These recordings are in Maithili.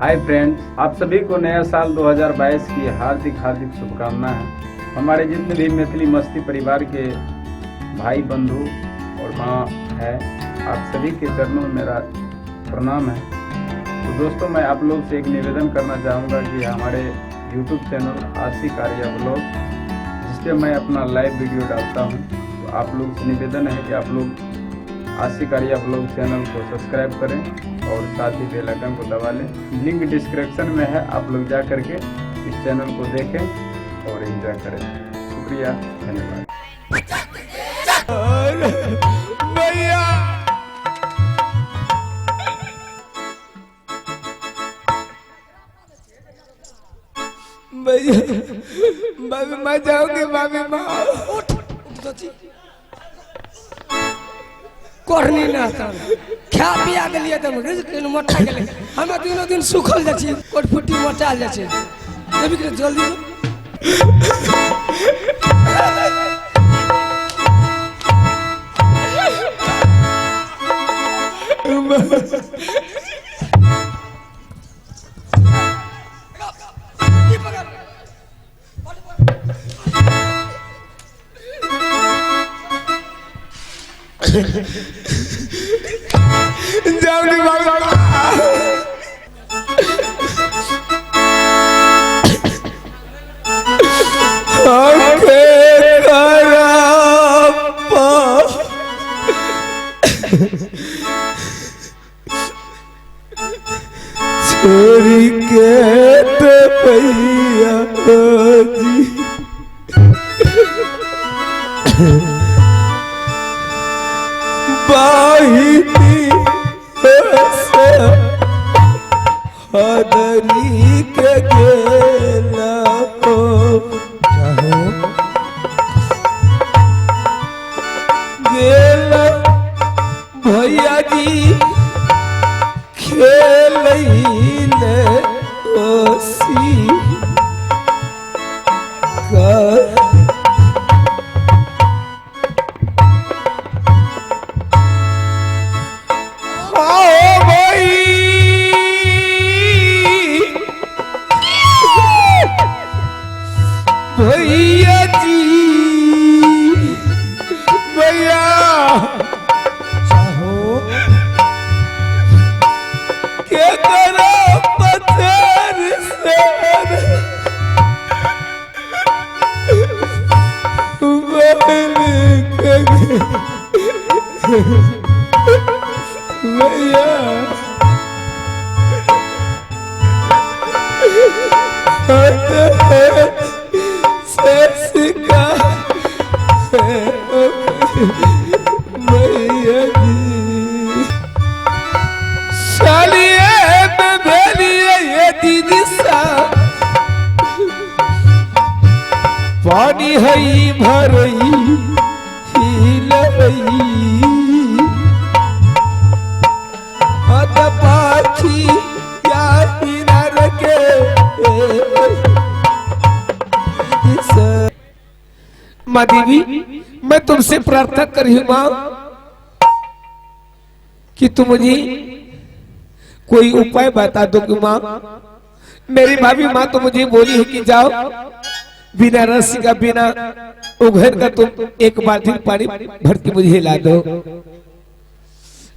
हाय फ्रेंड्स, आप सभी को नया साल 2022 की हार्दिक हार्दिक शुभकामना है। हमारे जितने भी मैथिली मस्ती परिवार के भाई बंधु और माँ है, आप सभी के चरणों में मेरा प्रणाम है। तो दोस्तों, मैं आप लोग से एक निवेदन करना चाहूँगा कि हमारे YouTube channel Ashik Arya blog, जिस पे मैं अपना लाइव वीडियो डालता हूँ, तो आप लोग से निवेदन है कि आप लोग आशिक आर्या ब्लॉग चैनल को सब्सक्राइब करें और साथ ही बेल आइकन को दबा लें। लिंक डिस्क्रिप्शन में है, आप लोग जा करके इस चैनल को देखें और एंजॉय करें। शुक्रिया, धन्यवाद। भैया भैया भाभी माँ जाओगे, भाभी माँ उठ उठ करनी ना खा पिया गेलियै तऽ केहन मोटा गेलै। हमे दिनो दिन सुखल जाइ छी, कोटफुटी मोटायल जाइ छै। देवी के जल्दी जाओगे भाभी। छोरी के तो भैया जी बाहिनी हदरी के गेला हो गेला भैया जी खेलैले ओसी कर। भैया जी भैया चाहो के करो पत्थर से भैया भैया जी सालिए में भेलिए ये दीदी सा पानी हई भरई हिलई अत पाखी या किनार के। माँ देवी, मैं तुमसे प्रार्थना कर रही हूं माँ कि तुम मुझे कोई उपाय बता दो कि माँ मेरी भाभी माँ तो मुझे बोली है कि जाओ बिना रस्सी का बिना उघर का तुम एक बाल्टी पानी भर के मुझे ला दो।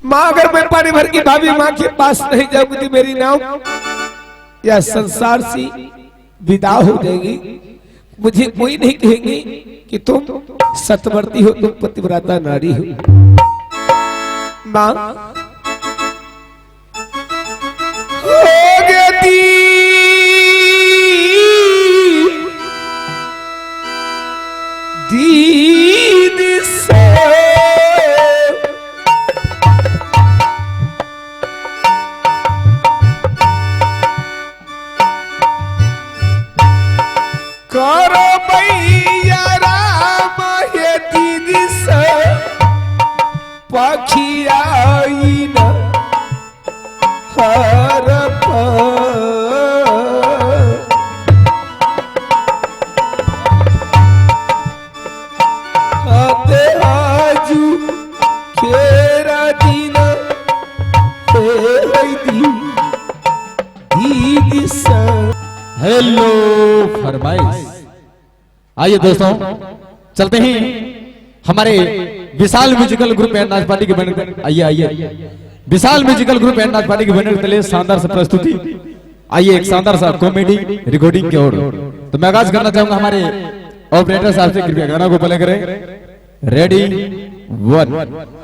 माँ अगर मैं पानी भर के भाभी माँ के पास नहीं जाऊंगी तो मेरी नाव या संसार से विदा हो जाएगी। मुझे कोई नहीं कहेंगे कि तुम सतवर्ती हो, तुम पतिव्रता नारी हो। मां हो गई दीद से करो भैया राम ये दीदी से पखिया दीदी सा। हेलो फरमाइश। आइए दोस्तों चलते हैं हमारे विशाल म्यूजिकल ग्रुप एंड नाच पार्टी के बैनर। आइए आइए विशाल म्यूजिकल ग्रुप एंड नाच पार्टी के बैनर तले शानदार सा प्रस्तुति। आइए एक शानदार सा कॉमेडी रिकॉर्डिंग की ओर। तो मैं आगाज करना चाहूंगा हमारे ऑपरेटर साहब से, कृपया गाना को प्ले करें। रेडी 1।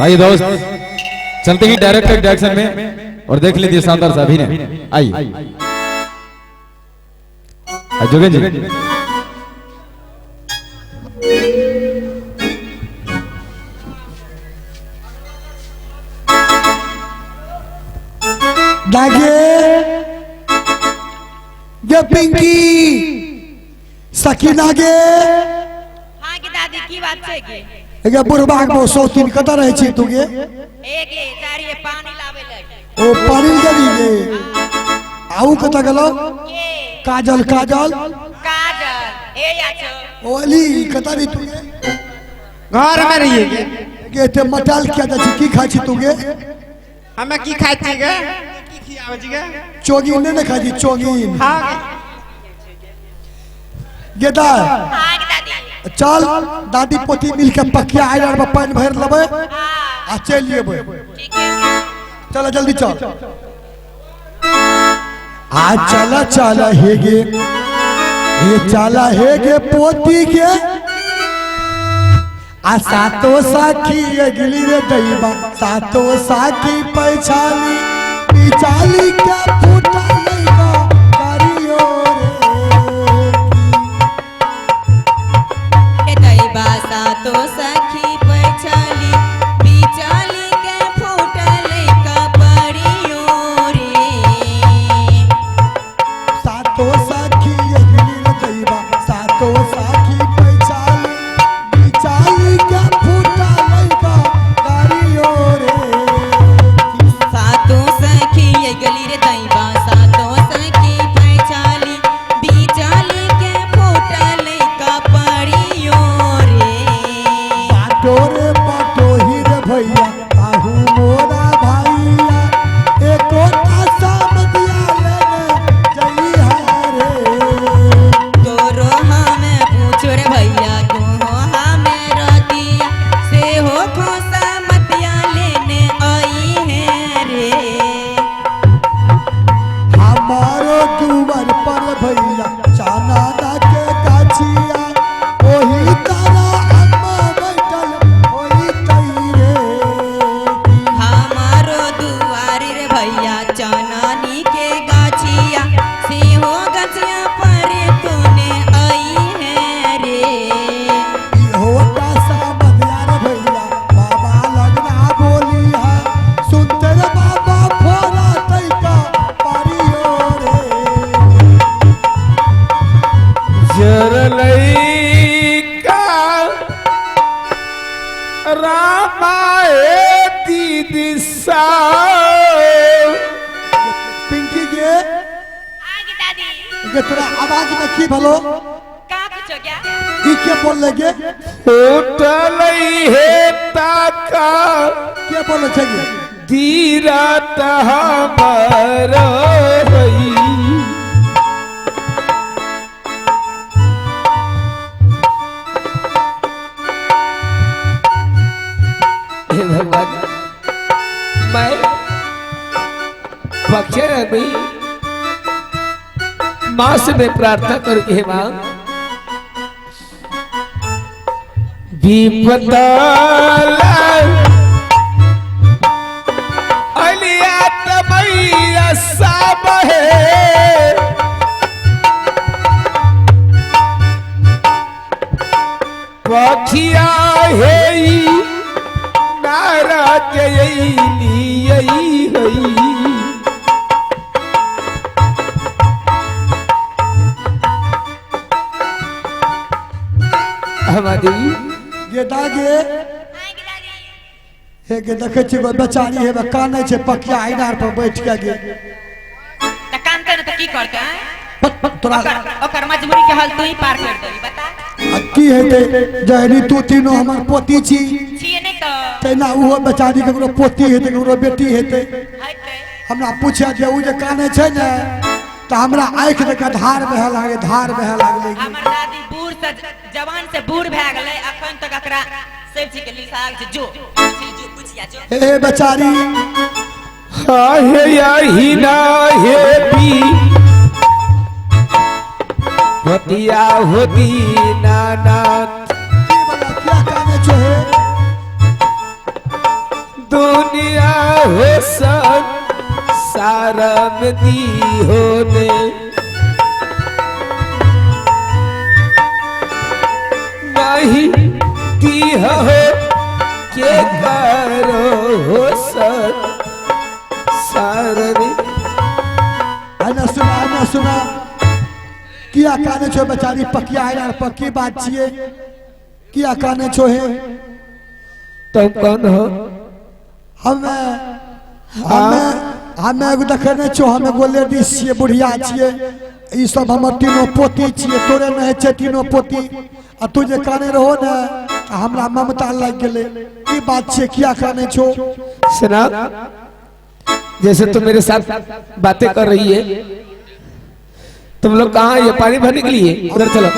आइए दोस्त चलते ही डायरेक्ट डायरेक्शन में और देख लीजिए शानदार सा अभिनय। आइए जोगेन जी। दागे गे पिंकी सखी नागे। हाँ के दादी की बात छे के? गे बुढ़बा के सौतीन कतऽ रहै छी तू गे? ए गे जारिये पानी लावे लगे। ओ पानी गेली गे? आऊ कतऽ गेलो? के? काजल काजल काजल ए या छो। ओ अली कतऽ रही तू गे? घर में रहिए गे। गे एते मटाल किया जाइ छी, की खाइ छी तू गे? हमें की खाइ छी गे? की खियाबै छी गे? चोगिन नहि ने खाइ छी चोगिन? हाँ गे दाइ। हाँ के दादी। चल दादी पोती मिलके पकिया आइलर में पानि भरि लेबै आ चलि एबै। ठीक है चल जल्दी चल। आ चल चल हे गे, हे चल हे गे पोती गे, आ सातो साखी अगली रे दैबा, सातो साखी पैछाली पिचाली के फूटा लैबा करियो रे। दैबा सातो सखी पैछाली बिचाली के फूटा लैका परियो रे। सातो साखी अगली रे दैबा, सातो साखी पैछाली बिचाली के फूटा लैका करियो रे। सातो सखी अगली रे दैबा, सातो सखी पैछाली बिचाली के फूटा लैका परियो रे। बाटो रे बाटो ही रे भैया, ताहू मोरा भाइया, एको तासा मदिया लेने जइहा रे। तोरो हमें पूछो रे भैया, तोहो हमें रतिया से हो खोसा मतिया लेने आई है रे। हमारो दुवर पर भैया चाना दा के गाछिया, ओही तारा अम्मा बैठल ओही तई रे। हमारो दुआरी रे भैया चनानी के गाछिया से हो गछिया पर तूने आई है रे। इहो तासा मदिया रे भैया, बाबा लगना बोलिहा, सुनते रे बाबा फोरा तैका पारियो रे। जरलैका रामाए दीदी सा। पिंकी गे आगे दादी। गे तोरा आवाज में की भलो? का कुछ हो गया? ई के बोल गे? फूटलै हे ताका के बोल छै गे? दीरत हमर हई। हे भगवान, मैं बख्शे रही माँ से मैं प्रार्थना करूँ, हे माँ विपदा अलिया तमैया सब है, पखिया हे नाराज है। हमारी गे दागे हे गे देखै छी बेचारी हे कानै छै पकिया इनार पर बैठ के गे। त कानते न त की करते? तोरा ओकर मजबूरी के हल तू ही पार कर देबी बता। आ की हेतै जहनी तू तीनों हमर पोती छी छियै नै त तैना उहो बेचारी केकरो पोती हेतै केकरो बेटी हेतै। हेतै। हमरा पूछे जे उ जे कानै छै ने त हमरा आँखि देख के धार बहे लागे, धार बहे लागलै। हमर दादी बूढ़ से जवान से बूढ़ भए गेलै, अखन तक एकरा सब चीज के लिसाग छै। जो जो पूछिया जो। हे बेचारी हे यही ना हे पी पतिया होती नानाथ। की बला क्या कानै छै हे? हो संसार में दी हो ने नहीं दी हो के करो हो संसार में। आना सुना आना सुना किया काने छो बेचारी पकिया है पक्की बात छिए किया काने छो है। तुम कौन हो? हमें हमें हमें एगो देखने छो हम एगो लेडीज छिए बुढ़िया छिए ई सब हमर तीनों पोती छिए तोरे नहीं छे तीनों पोती आ तू जे काने रहो ने हमरा ममता लग गेलै की बात छिए किया काने छो? सुना जैसे तुम मेरे साथ बातें कर रही है, तुम लोग कहाँ ये पानी भरने के लिए? उधर चलो।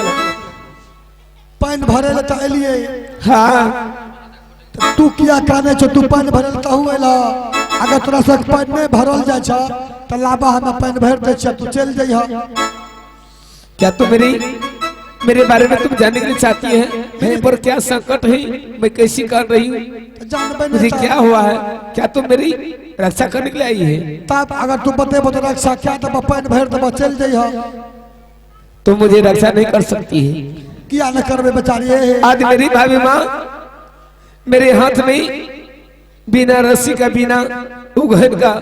पानी भरे ले तो एलिए। हाँ तू किया काने छो? तू पानी भरे ले तहु एला, अगर तोरा से पानी नहीं भरल जाय छ त लाबा हम पानी भर दे छ तू चल जइह। क्या तुम मेरे बारे में तुम जानने के लिए चाहती है? मेरे पर क्या संकट है, मैं कैसी कर रही हूँ, मुझे क्या हुआ है? क्या तुम मेरी रक्षा करने के लिए आई है? तब अगर तू बतेबो तो रक्षा क्या तब पानी भर देबो चल जइह। तुम मुझे रक्षा नहीं कर सकती है। किया न करबे बेचारी? आज मेरी भाभी माँ मेरे हाथ में बिना रस्सी का बिना उघन का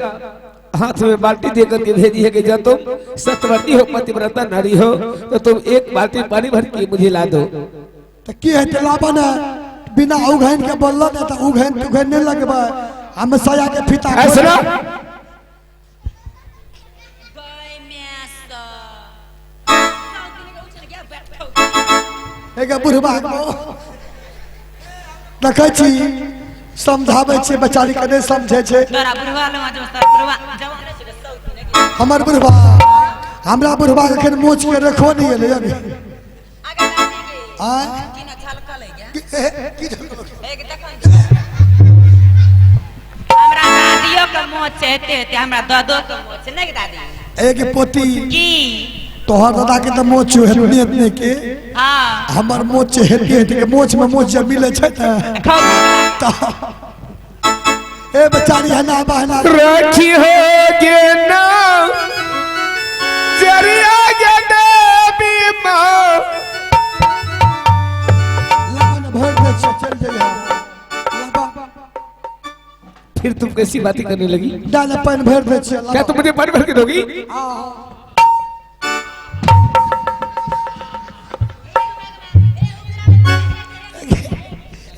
हाथ में बाल्टी देकर के भेजी है कि जब तुम सतवती हो पतिव्रता नारी हो तो तुम एक बाल्टी पानी भर के मुझे ला दो। तो की है लाबा ना बिना उघन के बोललो ना तो उघन तुघन नहीं लगबे हम सया के फीता। सुनो एगो बुढ़बा को देखै छी समझाबै छी बेचारी के नहीं समझे छे। हमर बुढ़बा हमरा बुढ़बा के अखन मोच के रखो नहीं एलै अभी। आय हमरा दादियो के मोच हेते हेते हमरा दादो के मोच नहीं दादी। एक पोती की तोहर दादा के तो मोच हेतने हेतने के हां हमर मोच हेते हेते के मोच में मोच जब मिले छै त ए बेचारी हना बहना रखी हो गे ना जरिया गे देवी मां लान भर दे चल जइहा लाबा। फिर तुम कैसी बातें करने लगी? डाल पानी भर दे चल। क्या तुम मुझे पानी भर के दोगी?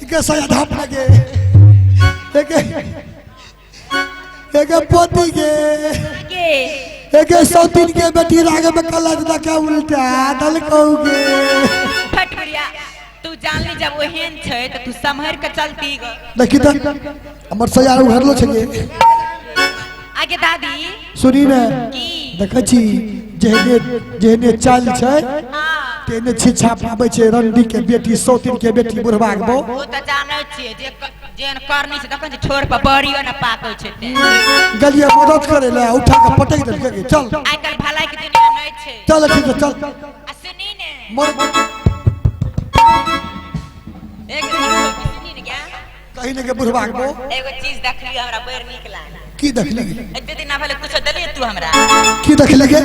के सया धाप लगे एके एके पोती के एके सौतीन के बेटी रागे में कला दा क्या उल्टा दल कहूगे। फट बुढ़िया तू जान ली जब ओहेन छै त तू संभर के चलती ग। देखी त हमर सया उघरलो छै गे। आगे दादी सुनी ने देखै छी जेहने जेहने चाल छै तेने छिछा पाबै छै रंडी के बेटी सौतीन के बेटी बुढ़बा के बो। ओ त जानै छियै जे जेन करनी छै तखन ठोर पर बड़ियो न पाकै छै ते गलिए मदद करे ले उठा के पटक देलकै। चल आइ काल्हि भलाई के दुनिया नै छै। चल ठीक छै चल। आ सुनी ने मोर एक सुनी ने क्या कहीं ने के बुढ़बा के बो एगो चीज देखली हमरा बड़ नीक लागल। की देखली? एते दिन ना भेलै कुछो देलियै तू हमरा। की देखली गे?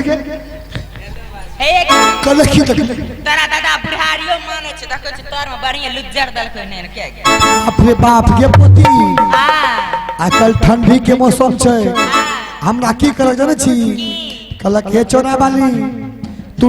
कल की देखली? तोरा दादा बुढ़ारियो मानै छै देखै छै तोर में बढ़िया लुज्जर देलकै ने के गे। अपने बाप के पोती। हां आजकल ठंडी के मौसम छै हमरा की करक जानै छी? कहलक हे चोरा वाली तू